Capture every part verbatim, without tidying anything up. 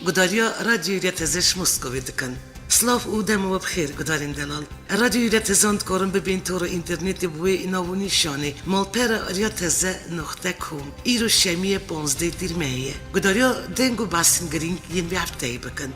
Gudariya Radyoyê Rêya Teze ji Moskowê dikin. Silav û dem we bi xêr, gudarên delal. Radyoyê Rêya Tezan dikarin bibên tora înternetê bi wê nav û nîşanê: malpera rêya teze noqte com. Îro şemiyê panzdeh Tîrmehê ye. Gudariya deng û behsên girîng yên vê hefteyê bikin.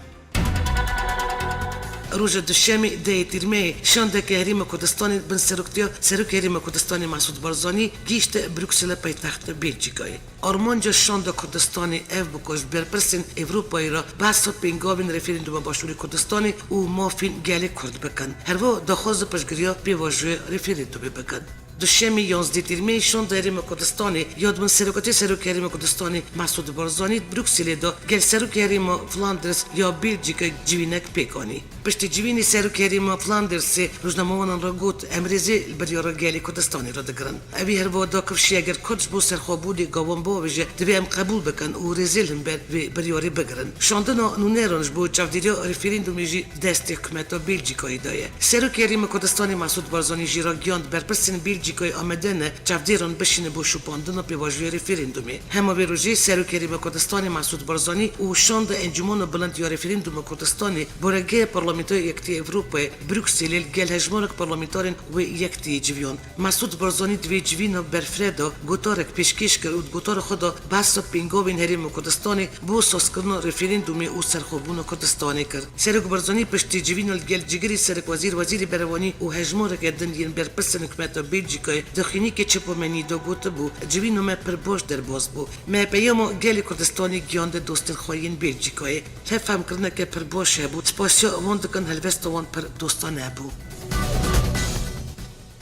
Roja duşemê dehê Tîrmehê şandeke Herêma Kurdistanê bin seroktiya Serokê Herêma Kurdistanê Mesûd Barzanî gihîşte Brukselê paytexta Belçîkayê. Armanca şanda Kurdistanê ev bû ku ji berpirsên Ewropayê re behsa pêngavên referanduma Başûrê Kurdistanê û mafên gelê Kurd bikin. Herwiha daxwaz û piştgiriya pêvajoya referandumê bikin. Duşemê yanzdeh Tîrmehê şanda Herêma Kurdistanê ya di bin serokatiyê Serokê Herêma Kurdistanê Mesûd Barzanî di Brukselê de gel Serokê Herêma Flanders ya Belçîkayê civînek pêk anî. Piştî civînê Serokê Herêma Flandersê rojnamewanan re got: "Em rêzê li biryara gelê Kurdistanê re digirin. Evî herwiha da kifşî, eger Kurd ji bo serxwebûnê gavan biavêje, divê em qebûl bikin û rêzê li hember vê biryarê bigirin." Şandina nûneran ji bo çavdêriya referandumê jî di destê hikûmeta Belçîkayê de ye. Serokê Herêma Kurdistanê Mesûd Barzanî jî ragihand, berpirsên Belçîkayê amade ne çavdêran bişîne bo şopandina pêvajoya referandumê. Hema vê rojê Serokê Herêma Kurdistanê Mesûd Barzanî û şanda Encûmena Bilind ya Referanduma Kurdistanê, baregeha Parlamentoya Yekitîya Ewropayê, Brukselê, li gel hejmarek parlamenterên wê yekitiyê civiyand. Mesûd Barzanî di vê civîna berfireh de gotarek pêşkêş kir û di gotara xwe de behsa pêngavên Herêma Kurdistanê bo sazkirina referandumê û serxwebûna Kurdistanê kir. Serok Barzanî piştî civîna li gel cigirê serekwezîr, wezîrê berevanî û hejmareke din yên berpirsên hikûmeta Belçîkayê di xwînekê çepameniyê de gotibû: "Civîna me pir baş derbas bû. Me peyama gelê Kurdistanê gihande dostên xwe yên Belçîkayê. Tevfemkirineke pir baş hebû. Spasiya wan dikin, helwesta wan pir dostane bû."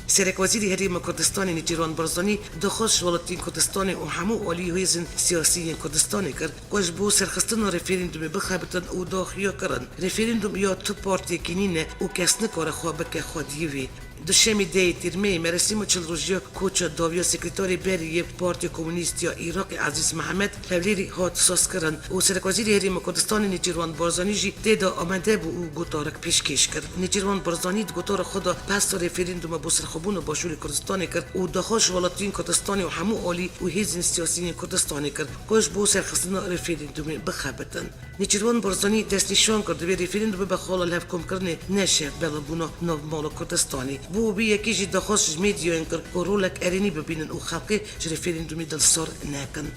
Serekwezîrê Herêma Kurdistanê Nêçîrvan Barzanî daxwaz ji welatiyên Kurdistanê û hemû alî hêzên siyasî yên Kurdistanê kir ku ji bo serxistina referandumê bixebitin û daxuya kirin: "Referandum ya tu partiyekî nîne û kes nikare xwe bike xwediyê wê." Duşemê dehê Tîrmehê merasîma çil rojiya koça dawiya Sekreterê Berê yê Partiya Komûnîst ya Iraqê Ezîz Mihemed Hewlêrî hat sazkirin û Serekwezîrê Herêma Kurdistanê Nêçîrvan Barzanî jî tê de amade bû û gotarek pêşkêş kir. Nêçîrvan Barzanî di gotara xwe de behsa referanduma bo serxwebûna Başûrê Kurdistanê kir û daxwaz ji welatiyên Kurdistanê û hemû alî û hêzên siyasî yên Kurdistanê kir ku ji bo serxistina referandumê bixebitin. Nêçîrvan Barzanî destnîşan kir, divê referandum bibe xala lihevkomkirinê, ne ji hevbelabûna nav mala Kurdistanê. Bo vê yekê jî daxwaz ji medyayan kir ku rolek erênî bibînin û xelkê ji referandumê dilsar nekin.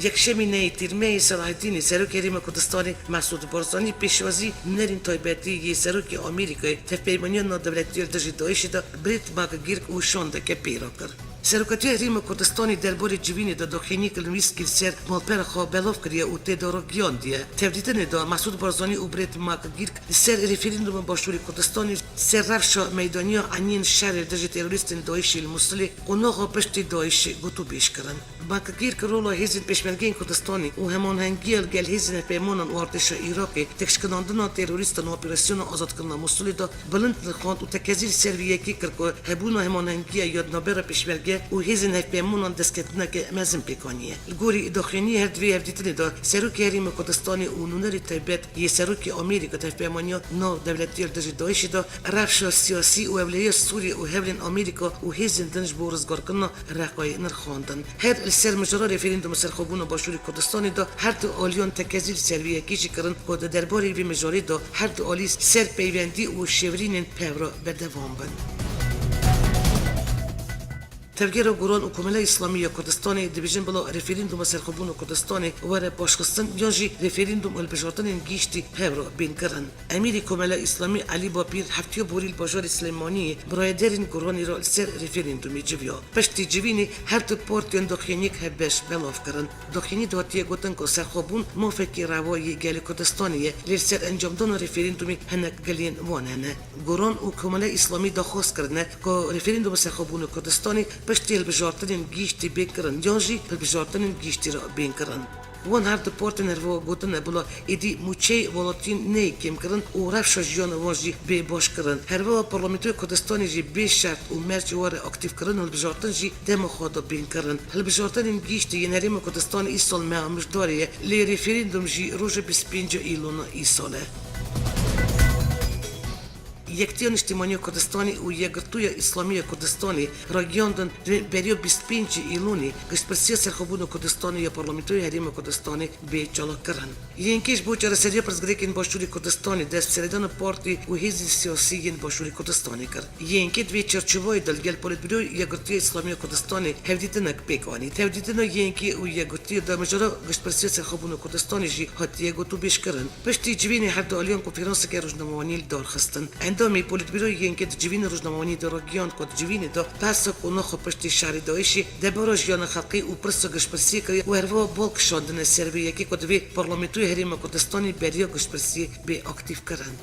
Yekşemî nehê Tîrmehê Selaheddînê Serokê Herêma Kurdistanê Mesûd Barzanî pêşwazî nûnerên taybetî yê Serokê Amerîkayê tevpeymaniya navdewletî ya li dijî DAIŞê de Brett McGurk û şandeke pê re kir. Serokatiya Herêma Kurdistanê derbarê civînê de daxuyaniyek li nivîskî li ser malpera xwe belav kiriye û tê de ragihandiye. Tevdîtinê de Mesûd Barzanî û Brett McGurk li ser referanduma Başûrê Kurdistanê ser rewşa meydanî ya eniyên şerê dijî terorîstên DAIŞê li Mûsilê qonaxa piştî DAIŞê gotûbêj kirin. McGurk rola hêzên pêşmergeyên Kurdistanê û hemanhengiya li gel hêzên hevpeymanan û artêşa Iraqê têkşikandina terorîstan û operasyona azadkirina Mûsilê de bilind nirxand û tekezî li ser vê yekê kir ku hebûna hemanhengiya ya di navbera pêşmerge û hêzên hevpeymanan destketineke mezin pêk aniye. Li gorî daxuyaniyê her di vê hevdîtinê de Serokê Herêma Kurdistanê û nûnerê taybet yê Serokê Amerîka di hevpeymaniya navdewletî ya li dijî DAIŞê de rewşa siyasî û ewlehiya Sûriyê û hewlên Amerîka û hêzên din ji bo rizgarkirina Reqayê nirxandin. Her li ser mijara referanduma serxwebûna Başûrê Kurdistanê de her du aliyan tekezî li ser vê yekê jî kirin ku di derbarê vê mijarê de her du alî ser peywendî û şêwirînên pev re berdewam bin. Tevgera Goran û Komela Îslamî ya Kurdistanê dibêjin bila referanduma serxwebûna Kurdistanê were paşxistin yan jî referandum û hilbijartinên gihîştî pev re bên kirin. Emîrê Komela Îslamî Elî Bapîr heftiya borî li bajarê Silêmaniyê bi rayedarên Goranê re li ser referandumê civiya. Piştî civînê her du partiyan daxuyaniyek hevbeş belav kirin. Daxuyanî de hatiye gotin ku serxwebûn mafekî rewa yê gelê Kurdistanê ye, lê li ser encamdana referandumê hinek giliyên wan hene. Goran û Komela Îslamî daxwaz kirine ku referanduma serxwebûna Kurdistanê piştî hilbijartinên gihîştî bê kirin yan jî hilbijartinên gihîştî re bên kirin. Wan her du partên herwiha gotine bila êdî mûçeyê welatiyên neyê kêmkirin û rewşa jiyana wan jî bê başkirin. Herwiha Parlamentoya Kurdistanê jî bê şert û merc were aktîfkirin, hilbijartin jî dema xwe de bên kirin. Hilbijartinên gihîştî yên Herêma Kurdistanê îsal meha Mijdarê ye, lê referandum jî roja bîst û pênc Îlona îsal e. Yekîtiya Niştimanî ya Kurdistanê û Yekgirtûya Îslamî ya Kurdistanê ragihîndin, di beriya bîst û pêncê Îlonê giştpirsiya serxwebûna Kurdistanê ya Parlamentoya Herêma Kurdistanê bê çalakkirin. Y N K ji bo çareseriya pirsgirêkên Başûrê Kurdistanê dest bi seredana partî û hêzên siyasî yên Başûrê Kurdistanê kir. Y N K di vê çarçovayê de li gel Polîtbîroya Yekgirtûya Îslamî ya Kurdistanê hevdîtinek pêk anî. Di hevdîtina Y N K û Yekgirtûyê de mijara giştpirsiya serxwebûna Kurdistanê jî hatiye gotûbêjkirin. Piştî civînê her du aliyan konferanseke rojnamevanî li dar xistin. Endamê Polîtbîroyê Y N K di civînê rojnamevanî de ragihand ku di civînê de behsa qonaxa piştî şerê DAIŞê, debara jiyana xelkê û pirsa giştpirsiyê kiriye û herwiha bal kişandine ser vê yekê ku divê Parlamentoya Herêma Kurdistanê beriya giştpirsiyê bê aktîfkirin.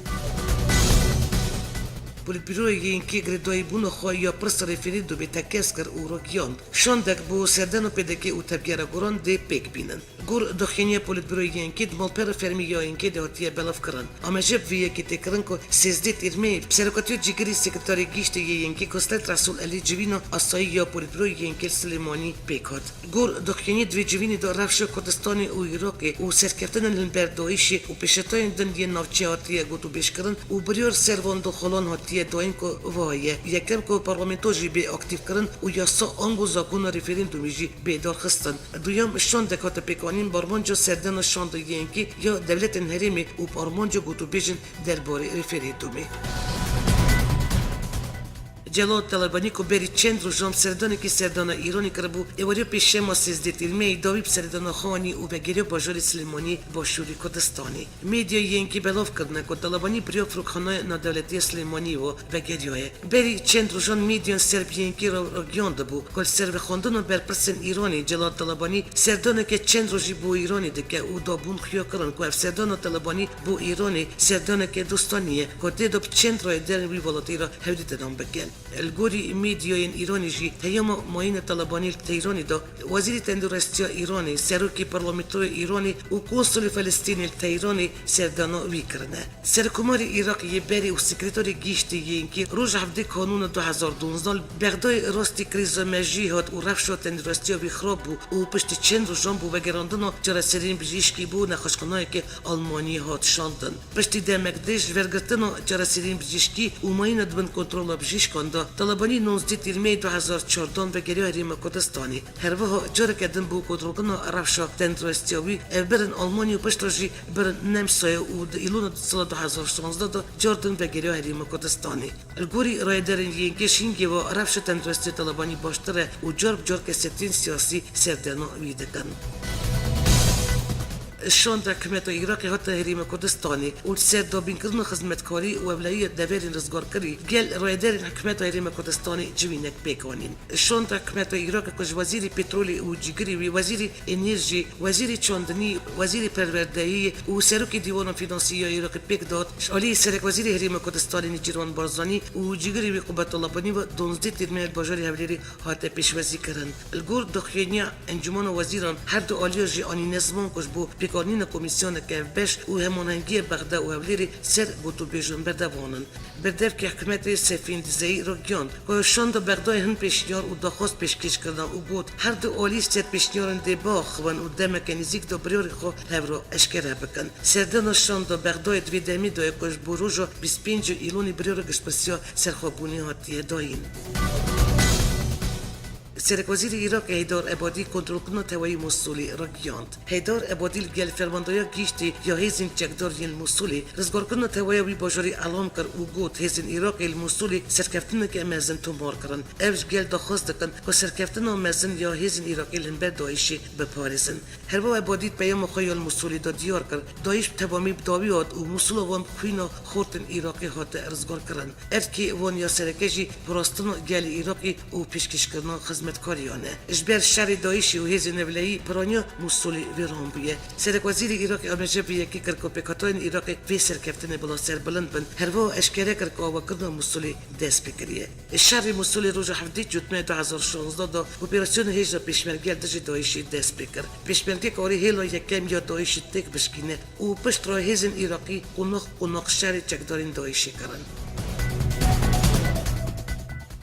Polîtbîroya Y N K girêdayîbûna xwe ya pirsa referandûmê tekez kir û ragihand, şandek bo serdana P D K û tevgera guran dê pêk bînin. Gor daxuyaniya Polîtbîroyê Y N K di malpera fermî ya Y N K de hatiye belavkirin. Amaje bi vê yekê tê kirin ku sêzdeh Tîrmeyê bi serokatiya cîgirî Sekreterê Giştî yê Y N K Kostel Resûl Elî civîna asayî ya Polîtbîroyê Y N K li Silêmanî pêk hat. Gor daxuyaniyê di vê civînê de rewşa Kurdistanê û Iraqê û serkeftinên li hember DAIŞê û pêşetayên din yên navçeyê hatiye gotûbêjkirin û biryar ser van du xalan hatiye dayîn ku wiha ye. Yekem ku parlamento jî bê aktîfkirin û yasa ango zakona referandûmê jî bê darxistin. Duyem, şandek hate pêkanîn bi armanca serdana şanda Y N K ya dewletên herêmê û bi armanca gotûbêjên derbarê referandûmê. Celal Talebanî ku berî çend rojan serdanekî serdana Îranê kiribû, êweriya pêşema sêzdeh Tîrmeyê dawî bi serdana xwe anî û vegeriya bajarê Silêmaniyê Başûrê Kurdistanê. Medyayên Y N K belav kirine ku Talebanî bi riya Firokxaneya Navdewletî ya Silêmaniyê ve vegeriyaye. Berî çend rojan medyan ser bi Y N K re ragihiyandibû ku li ser vexwendina berpirsên Îranê Celal Talebanî serdaneke çend rojî bo Îranê dike û dabûn xuya kirin ku ev serdana Talebanî bo Îranê serdaneke dostanî ye ku tê de bi çend rayederên wî welatî re hevdîtinan bikin. Li gorî medyayên Îranê jî heyama mayîna Talebanî li Teyranê de Wezîrê Tendurestiya Îranê, Serokê Parlamentoya Îranê û Konsulê Filistînê li Teyranê serdana wî kirine. Serokkomarê Iraqê yê berê û Sekreterê Giştî yên ku roja hevdeh Kanûna du hezar duwazdeh li Bexdayê rastî krîza mejî hat û rewşa tendurestiya wî xirab bû û piştî çend rojan bo vegerandina çareseriyên bijîşkî bo nexweşxaneyeke Almanî hat şandin. Piştî demek dirêj ji vergirtina çareseriyên bijîşkî û mayîna di bin kontrola bijîşkan de, Talebanî nozdeha Tîrmeyê du hezar çardeh vegeriya Herêma Kurdistanê. Her wiha careke din bo kontrolkirina rewşa tendurestiya wî, ev birin Almanya û piştre jî birin Nemsaya û di Îlona sala du hezar şazdeh de car din vegeriya Herêma Kurdistanê. Li gorî rayederên Y N K şîngê ve rewşa tendurestiya Talebanî baştir e û car bi car kesetiyên siyasî serdana wî dikin. Şanda hikûmeta Iraqê hate Herêma Kurdistanê û li ser dabînkirina xizmetkarî û ewlehiya deverên rizgarkirî gel rayederên hikûmeta Herêma Kurdistanê civînek pêk anîn. Şanda hikûmeta Iraqê ku ji wezîrê petrolê û cîgirê wî, wezîrê enerjî, wezîrê çandinî, wezîrê perwerdeyî û serokê Dîwana Fînansî ya Iraqê pêk dihat, ji alî serekwezîrê Herêma Kurdistanê Nêçîrvan Barzanî û cîgirê wî Qubet Talebanî ve duwazdeh Tîrmeyê li bajarê Hewlêrê hate pêşwazî kirin. Li gor daxuyaniya Encûmena Wezîran her du aliya jî anîne ziman ku ji bo pêkanîna komîsyoneke hevbeş û hemanhengiyê Bexda û Hewlêrê ser gotûbêjan berdevan in. Berdevkê hikûmetê Sefîn Dizeyî ragihand ku şanda Bexdayê hin pêşniyar û daxwaz pêşkêş kirine û got, her du alî ser pêşniyarên dê biaxivin û demeke nêzîk de biryarê xwe hev re eşkere bikin. Serdana şanda Bexdayê di vê demê de ye ku ji bo roja bîst û pêncê Îlonê biryara giştpirsiya serxwebûnê hatiye dayîn. Serekwezîrê Iraqê Heydar Ebadî kontrolkirina tewayê Mûsulê ragihand. Heydar Ebadî li gel fermandariya giştî ya hêzên çekdar yên Mûsulê rizgarkirina teweya wî bajarî elan kir û got, hêzên Iraqê li Mûsulê serkeftineke mezin tomar kirin. Ev ji gel daxwaz dikin ku serkeftina mezin ya hêzên Iraqê li hember DAIŞê biparêzin. Her wiha Ebadî di peyama xwe ya li Mûsulê de diyar kir, DAIŞ bi temamî bi dawî hat û Mûsula wan bi xwîna xortên Iraqê hate rizgarkirin. Erkê wan ya sereke jî parastina gelê Iraqê û pêşkêşkirina xizmetkariyan e. Ji ber şerê DAIŞê û hêzên ewlehî piraniya Mûsulê wêran bûye. Serekwezîrê Iraqê amaje vê yekê kir ku pêkhateyên Iraqê vê serkeftinê bila serbilind bin. Her wiha eşkere kir ku avakirina Mûsulê dest pê kiriye. Şerê Mûsulê roja hevdeh Cotmehê du hezar şazdeh de operasyona hêja pêşmerge li dijî DAIŞê dest pê kir. Pêşmerge karî hêla yekem ya DAIŞê têk bişkîne û piştre hêzên Iraqî qonax qonax şerê çekdarên DAIŞê kirin.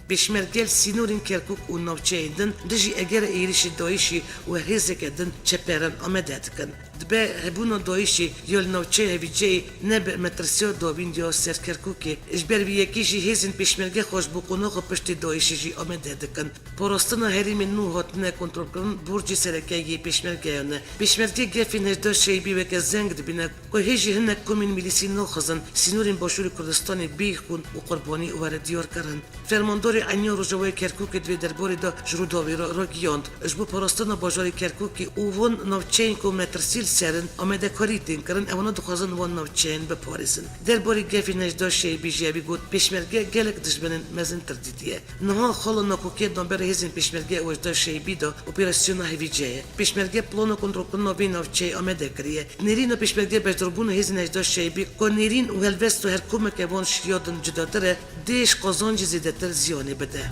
Pêşmerge li sînorên Kerkûk û navçeyên din dijî egera êrîşê DAIŞ'ê û hêzeke din çeperan amade dikin. Dibe hebûna DAIŞ'ê ya li navçeya Hevîceyê ne bi metirsiya dawîn ya ser Kerkûkê, ji ber vê yekê jî hêzên Pêşmerge xwe ji bo qonaxa piştê DAIŞ'ê jî amade dikin. Parastina herêmên nû hatine kontrolkirin borcê sereke yê Pêşmergeyan e. Pêşmerge gefên hejdeh Şeybî weke zeng dibîne ku hê jî hinek komên milîsî naxwazin sînorên Başûrê Kurdistanê bê xûn û qurbanî were diyarkirin. Fermandarê Eniya Rojavayê Kerkûkê di vê derbarê de ji Rûdawê re ragihand, ji bo parastina bajarê Kerkûkê û van navçeyên ku metirsî li ser in amadekarî tên kirin, ewana dixwazin wan navçeyên biparêzin. Derbarê gefên hejdeh Şeybî jî evî got, Pêşmerge gelek dijminên mezintir dîtiye. Niha xala nakokiya navbera hêzên Pêşmerge û hejdeh Şeybî de operasyona Hevîce ye. Pêşmerge plana kontrolkirina vê navçeyê amade kiriye. Nêrîna Pêşmerge beşdarbûna hêzên hejdeh Şeybî ku nêrîn û helwest û her komeke van ji ya din cudatir e, dê ji qazancê zêdetir ziyanê bide.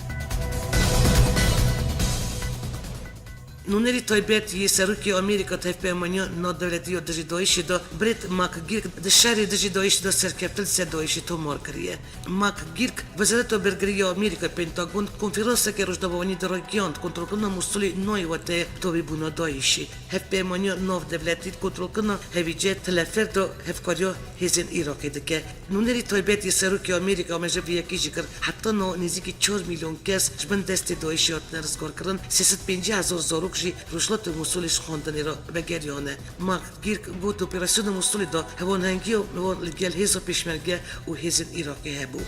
Nûnerî taybet yê Serokê Amerîka di hevpeymaniya navdewletî ya dijî DAIŞ'ê de Brett McGurk di şerê dijî DAIŞ'ê de serkeftin li ser DAIŞ'ê tomar kiriye. McGurk, Wezareta Bergirî ya Amerîka, Pentagon, konferanseke rojnamevanî de ragihand, kontrolkirina Mûsulê nayê wateyê dawîbûna DAIŞ'ê. Hevpeymaniya navdewletî di kontrolkirina Hevîceyê Tel Efêr de hevkariya hêzên Iraqê dike. Nûnerî taybet yê Serokê Amerîka amaje vê yekê jî kir, heta niha nêzîkî çar milyon kes ji bin destê DAIŞ'ê hatine rizgarkirin, sê sed pêncî hezar zarok jî rojhilatê Mûsulê ji xwendinê re vegeriyane. McGurk got, operasyona Mûsulê de hewanhengiya wan li gel hêza Pêşmerge û hêzên Iraqê hebû.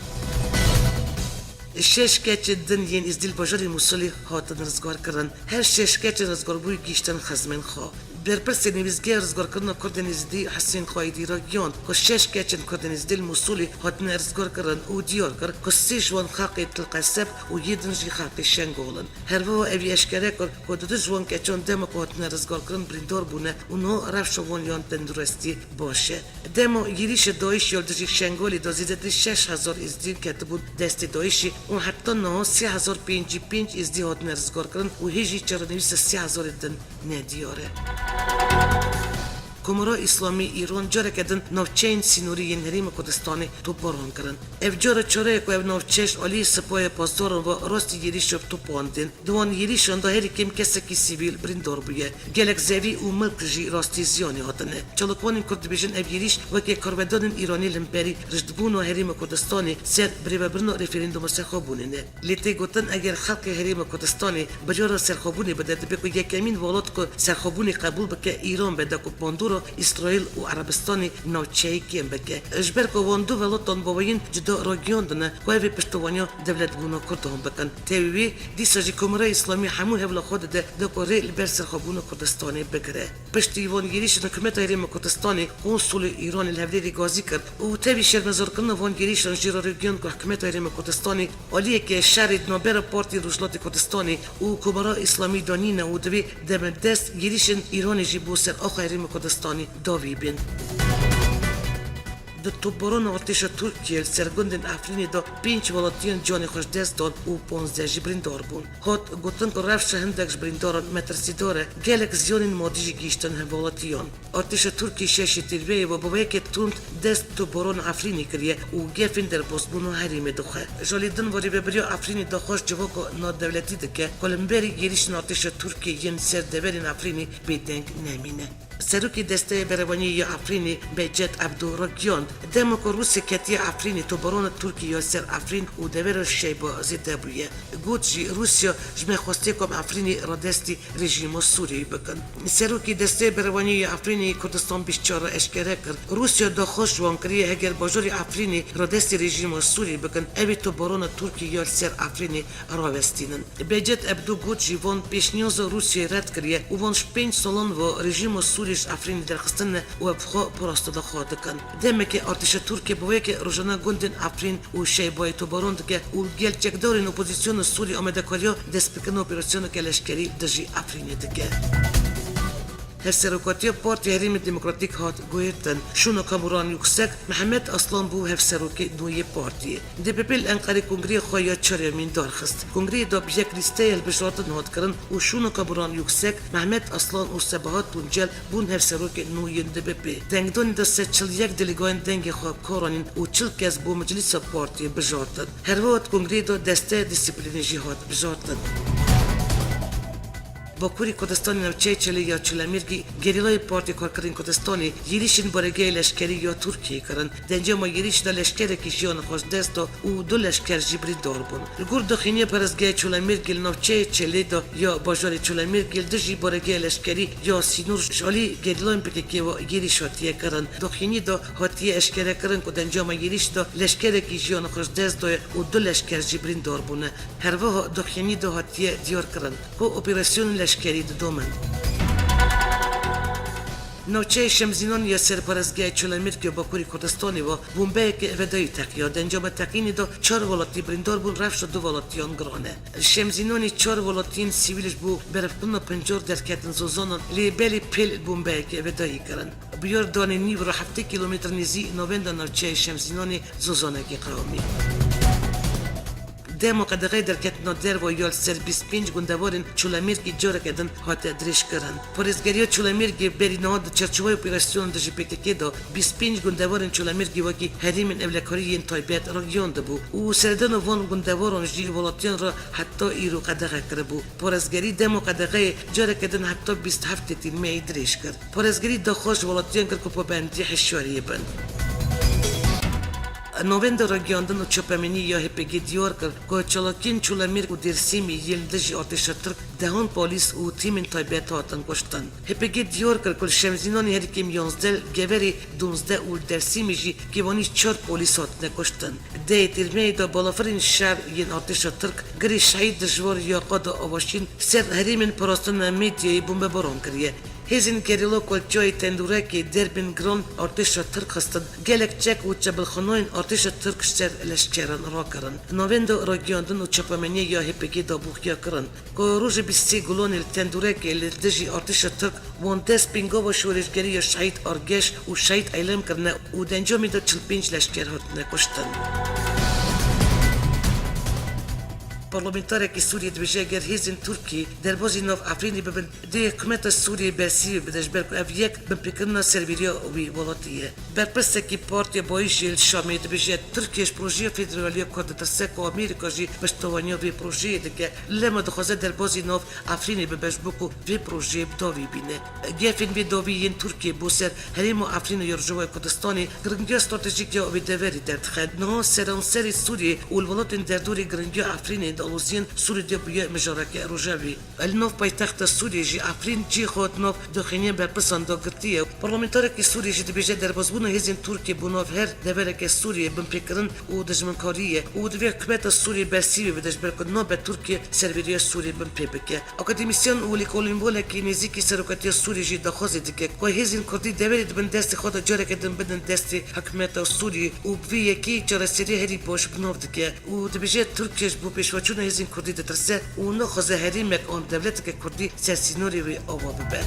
Şeş keçên din yên Îzdî li bajarê Mûsulê hatin rizgarkirin. Her şeş keçên rizgarbûyî gihîştin xizmên xwe. Berpirsê nivîsgeha rizgarkirina Kurdên Îzdî Husên Xwayidî ragihand ku şeş keçên Kurdên Îzdî li Mûsulê hatine rizgarkirin û diyar kir ku sê ji wan xelkê Til Qeseb û yê din jî xelkê Şengol in. Her wiha evî eşkere kir ku dudu ji wan keçan dema ku hatine rizgarkirin birîndar bûne û niha rewşa wan yan tendurestiyê baş e. Dema yêrîşa DAIŞ'ê ya li dijî Şengolê de zêdetirî şeş hezar Îzdî ketibûn destê DAIŞ'ê û heta niha sê hezar pêncî pênc Îzdî hatine rizgarkirin û hê jî çarenivîsa sê hezarê din nediyar e. Komara Îslamî Îran careke din navçeyên sînorî yên Herêma Kurdistanê topbaran kirin. Ev cara çare ye ku ev navçe ji aliyê Sipayê Pasdaran ve rastî yêrîşa topandin. Di wan yêrîşan de herî kêm kesekî sivîl birîndar bûye. Gelek zevî û milk jî rastî ziyanê hatine. Çalakvanên Kurd dibêjin ev yêrîş weke karvedanên Îranî li hemberî rijdbûna Herêma Kurdistanê ser birêvebirina referanduma serxwebûnê ne. Lê tê gotin, eger xelkê Herêma Kurdistanê biryara serxwebûnê bide, dibe ku yekemîn welat ku serxwebûnê qebûl bike Îran be, de ku bandora Îsraîl û Erebistanê navçeyê kêm bike. Ji ber ku wan du welatan baweyîn cuda ragihiyandine ku ev ê piştevaniya dewletbûna Kurdan bikin. Tevî wê, dîsa jî Komara Îslamî hemû hewla xwe dide de ku rê li ber serxwebûna Kurdistanê bigire. Piştî van yêrîşan Hikûmeta Herêma Kurdistanê konsulê Îranê li Hewlêrê gazî kir û tevî şermezarkirina van yêrîşan jî ragihand ku Hikûmeta Herêma Kurdistanê aliyeke şerê di navbera Partiyên Rojhilatê Kurdistanê û Komara Îslamî de nîne û divê demildest yêrîşên Îranê jî bo ser axa Herêma Kurdistanê dawî bên. Di topbarana artêşa Tirkiyê li ser gundên Efrînê de pênc welatiyan canê xwe ji dest dan û panzdeh jî birîndar bûn. Hat gotin ku rewşa hindek ji birîndaran metirsîdar e, gelek ziyanên madî jî gihîştin hevwelatiyan. Artêşa Tirkiyê şeşê Tîrveyê ve bi weke tund dest topbarana Efrînê kiriye û gefên derbasbûna herêmê dixwe. Ji alî din ve Rêveberiya Efrînê daxwaz civaka navdewletî dike ku li hemberî yêrîşên artêşa Tirkiyê yên ser deverên Efrînê bêdeng nemîne. Serokê Desteya Berevaniyê ya Efrînê Behcet Ebdo ragihand, dema ku Rûsya ketiye Efrînê, topbarana Tirkiyê ya ser Efrîn û devera Şeyba zêde bûye. Got jî, Rûsya ji me xwestiye ku em Efrînê radestî rejîma Sûriyeyê bikin. Serokê Desteya Berevaniyê ya Efrînê Kurdistan bîst çar re eşkere kir, Rûsya daxwaz ji wan kiriye, heger bajarê Efrînê radestî rejîma Sûriyeyê bikin, ew ê topbarana Tirkiyê ya li ser Efrînê rawestînin. Behcet Ebdo got jî, van pêşniyaza Rûsyayê red kiriye û van ji pênc salan ve rejîma Sûriyê ji Efrînê derxistine û ev xwe parastina xwe dikin. Demeke artêşa Tirkiyê bi weke rojane gundên Efrîn û Şeybayê topbaran dike û gel çekdarên opozîsyona Sûrî amadekariya destpêkirina operasyoneke leşkerî dijî Efrînê dike. Hevserokatiya Partiya Herêmê Demokratîk hat guhertin. Şûna Kamuran Yüksek, Mehmet Aslan bû hevserokê nû yê partiyê. D P P li Enqerê kongreya xwe ya çaryemîn darxist. Kongreyê de bi yek lîsteyê hilbijartin hat kirin û Şûna Kamuran Yüksek, Mehmet Aslan û Sebahat Tuncel bûn hevserokên nû yên D P P. Dengdanî de sed çil yek delegayên dengê xwe karanîn û çil kes bo meclîsa partiyê bijartin. Her wiha di kongreyê de desteya dîsîplînê jî hat bijartin. Bakurê Kurdistanê navçeyê Çelê ya Çulemêrgê gerîlayê Partî Karkerên Kurdistanê yêrîşên baregehê leşkerî ya Tirkiyeyê kirin. Di encama yêrîşê de leşkerekî jiyana xwe ji dest da û du leşker jî birîndar bûn. Li gor daxuyaniya parêzgeha Çulemêrgê li navçeyê Çelê de ya bajarê Çulemêrgê li dijî baregeha leşkerî ya sînor ji alî gerîlayên P K K ve yêrîş hatiye kirin. Daxuyaniyê de hatiye eşkerekirin ku di encama yêrîşê de leşkerekî jiyana xwe ji dest daye û du leşker jî birîndar bûne. Her wiha daxuyaniyê de hatiye diyarkirin ku operasyonên leşkerî didomin. Navçeyê Şemzînanê ya ser parêzgeha Çulemêrgê ya Bakurê Kurdistanê ve bombeyeke vedayî teqiya. Di encama teqînê de çar welatî birîndar bûn, rewşa du welatiyan giran e. Li Şemzînanê çar welatiyên sivîl ji bo berevkirina pencar derketin zozanan, lê belê pêl bombeyeke vedayî kirin. Biyar danê nîv re heftê kîlometre nêzî navenda navçeyê Şemzînanê zozanekê qewimî. Dema qedexeyê derketina derve ya li ser bîst pênc gundewarên Çulemêrgê careke din hate dirêjkirin. Parêzgeriya Çulemêrgê berî niha di çerçoveya operasyona dijî P K K de bîst pênc gundewarên Çulemêrgê wekî herêmên ewlekarî yên taybet ragihiyandibû û seredana van gundewaran jî welatiyan re heta îro qedexe kiribû. Parêzgerî dema qedexeyê careke din heta bîst heftê tîrmehê dirêj kir. Parêzgerî daxwaz ji welatiyan kir ku pabendî hişyariyê bin. Navenda Ragihandin û Çapemeniyê ya H P G diyar kir ku çalakiyên Çulemêrg û Dêrsîmê yên li dijî artêşa Tirk dehan polîs û tîmên taybet hatin kuştin. H P G diyar kir ku li Şemzînanê herî kêm yanzdeh, li Geverê duwazdeh û li Dêrsîmê jî kêvanî çar polîs hatine kuştin. Dehê tîrmehê de balafirên şer yên artêşa Tirk girê şehîd dijwar ya qada avaşîn ser herêmên parastina Medyayê bombebaran kiriye. Hêzên gerîla ku li çiyayê Tendûrekê derbên giran artêşa Tirk xistin, gelek çek û çebilxanayên artêşa Tirk ji ser leşkeran rakirin. Navenda Ragihandin û Çapemeniyê ya H P G de bûxiya kirin ku rojê bîst sê Gulanê li Tendûrekê li dijî artêşa Tirk wan dest pêngava şoreşgerî ya Şehîd Argeş û Şehîd Eylem kirine û di encamê de çil pênc leşker hatine kuştin. Parlamentarekî Sûriyê dibêje, ger hêzên Tirkiyê derbazî nav Efrînê bibin, dê hikûmeta Sûriyê bersîvê bide, ji ber ku ev yek binpêkirina serveriya wî welatî ye. Berpirsekî Partiya Baîşê li Şamê dibêje, Tirkiye ji projeya federaliya Kurd ditirse ku Amerîka jî piştevaniya vê projeyê dike, lema dixwaze derbazî nav Efrînê bibe ji bo ku vê projeyê bi dawî bîne. Gefên vê dawî yên Tirkiyê bo ser herêma Efrînê ya Rojavayê Kurdistanê giringiya stratejîk ya wê deverê derdixe. Niha seranserê Sûriyê û li welatên derdorê giringiya Efrînê di aloziyên Sûriyê de bûye mijareke rojevî. Li nav paytexta Sûriyê jî Efrîn cihê xwe di nav daxuyaniya berpirsan de girtiye. Parlamentarekî Sûriyê jî dibêje, derbazbûna hêzên Tirkiyê bo nav her devereke Sûriyê binpêkirin û dijminkarî ye û divê hikûmeta Sûriyê bersîvê bide, ji ber ku nabe Tirkiye serveriya Sûriyê binpê bike. Akademîsyen û lêkolînvanekî nêzîkî serokatiya Sûriyê jî daxwazê dike ku hêzên Kurdî deverê di bin destê xwe de careke din bidin destê hikûmeta Sûriyê û bi vê yekê çareserî herî baş bi nav dike. Û dibêje, Tirkiye ji bo pêşveçûna hêzên Kurdî ditirse û naxwaze herêmek an dewleteke Kurdî ser sînorê wê ava bibe.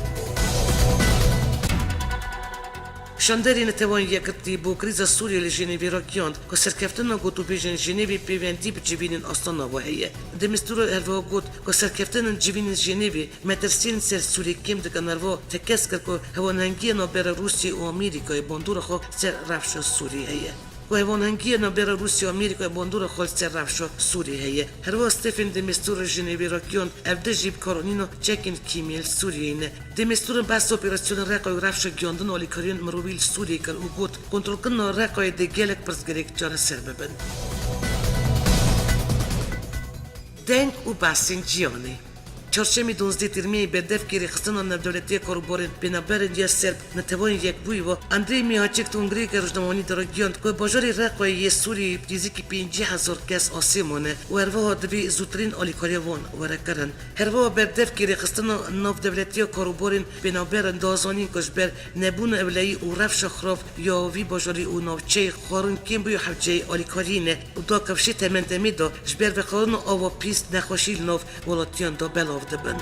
Şanderê Netewên Yekgirtî bo krîza Sûriyê li Jenêvê ragihand ku serkeftina gotûbêjên Jenêvê pêwendî bi civînên astana we heye. Demîstûra herwiha got ku serkeftinên civînên Jenêvê metirsiyên ser Sûriyê kêm dikin, herwiha tekez kir ku hewanhengiya navbera Rûsya û Amerîkayê bandora xwe ser rewşa Sûriyê heye. Ku hewanhengiya navbera Rûsya û Amerîkayê bandora xwe li ser rewşa Sûriyê heye. Herwiha Stephen de Mistura Jenêvê ragihand, ev dî jî bi karanîna çekên kîmyayî li Sûriyeyê ne. De Mistura behsa operasyona Reqayê û rewşa gihandina alîkariyên mirovî li Sûriyê kir û got, kontrolkirina Reqayê dê gelek pirsgirêk çareser bibin. Deng û behsên cîhanê. Çarşemê duwazdeh tîrmehê berdevkê rêxistina navdewletî ya karûbarên pênaberên ya ser Neteweyên Yekbûyî ve Andrê Mihaçik di kongreyeke rojnamevanî de ragihand ku bajarê Reqayê yê Sûriyeyê bi nêzîkî pêncî hezar kes asê mane û herwiha divê zûtirîn alîkariya wan were kirin. Herwiha berdevkê rêxistina navdewletî ya karûbarên pênaberên da zanîn ku ji ber nebûna ewleyî û rewşa xirav ya vî bajarî û navçeyê xwarin kêm bûye, hewceyê alîkariyê ne û da kifşê temendemê de ji ber veqarina ava pîs nexweşî li nav welatiyan de belav dibin.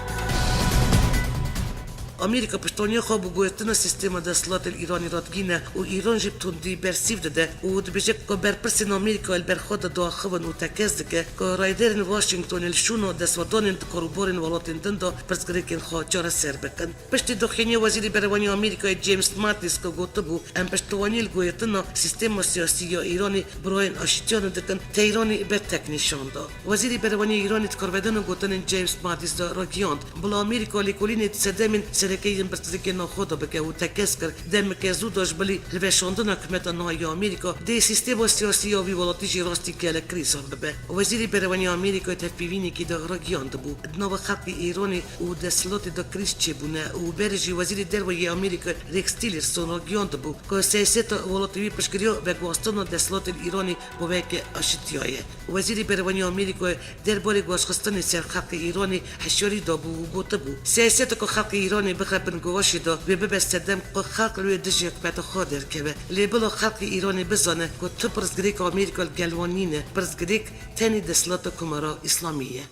Amerîka piştewaniya xwe bi guhertina sîstema desthilatê li Îranê radigihîne û Îran jî bi tundî bersîv dide û dibêje ku berpirsên Amerîkayê li ber xwe de diaxivin û tekez dike ku rayderên Washingtonê li şûna destwerdanên di karûbarên welatên din de pirsgirêkên xwe çareser bikin. Piştî daxuyaniya Wezîrê Berevanî ya Amerîkayê James Mattis ku gotibû, em piştvanî li guhertina sîstema siyasî ya Îranê bi rayên aşîtiyan dikin, Tehranê bertek nîşan da. Wezîrê Berevanî ya Îranê di karvedana gotinên James Mattis de ragihand, bila Amerîka lêkolînê di sedemên sereke yên pirsgirêkên navxwe de bike û tekez kir, demeke zû da ji bilî hilweşandina hikûmeta niha ya Amerîka dê sîstema siyasî ya vî welatî jî rastî gelek krîzan bibe. Wezîrê Berevanî ya Amerîkayê di hevpeyvînekî de ragihandibû, di nava xelkê Îranê û desthilatê de krîz çêbûne û berê jî Wezîrê Derve yê Amerîkayê Rex Tillerson ragihand bû ku siyaseta welatê wî piştgiriya veguhastina desthilatên Îranê bi weke aşitiya ye. Wezîrê Berevanî ya Amerîkayê derbarê guhasxistinê ser xelkê Îranê hişyarî dabû û gotibû, siyaseta ku xelkê Îranê bixe bin guvaşê de wê bibe sedem ku xelk li wê dijî hikûmeta xwe derkeve. Lê bila xelkê Îranê bizane ku tu pirsgirêka Amerîka li gel wan nîne, pirsgirêk tenê desthilata Komara Îslamî ye.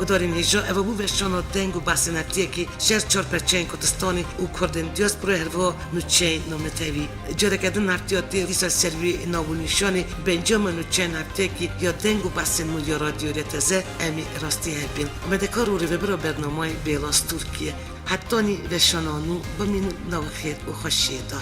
Gudarên hêja, eva bû veşana deng û behsên heftiyekî ji her çar perçeyên Kurdistanê û Kurdên diasporayê, her wiha nûçeyên navnetewî. Careke din heftiya tê dîsa ser wî nav û nîşanê bi encama nûçeyên heftiyekî ya deng û behsên nû ya Radyo Rêteze em ê rastî hev bên. Amedekar û rêvebira bernamayê Bêlas Tirkî ye. Hetanî veşana nû bimînin nav xêr û xweşiyê de.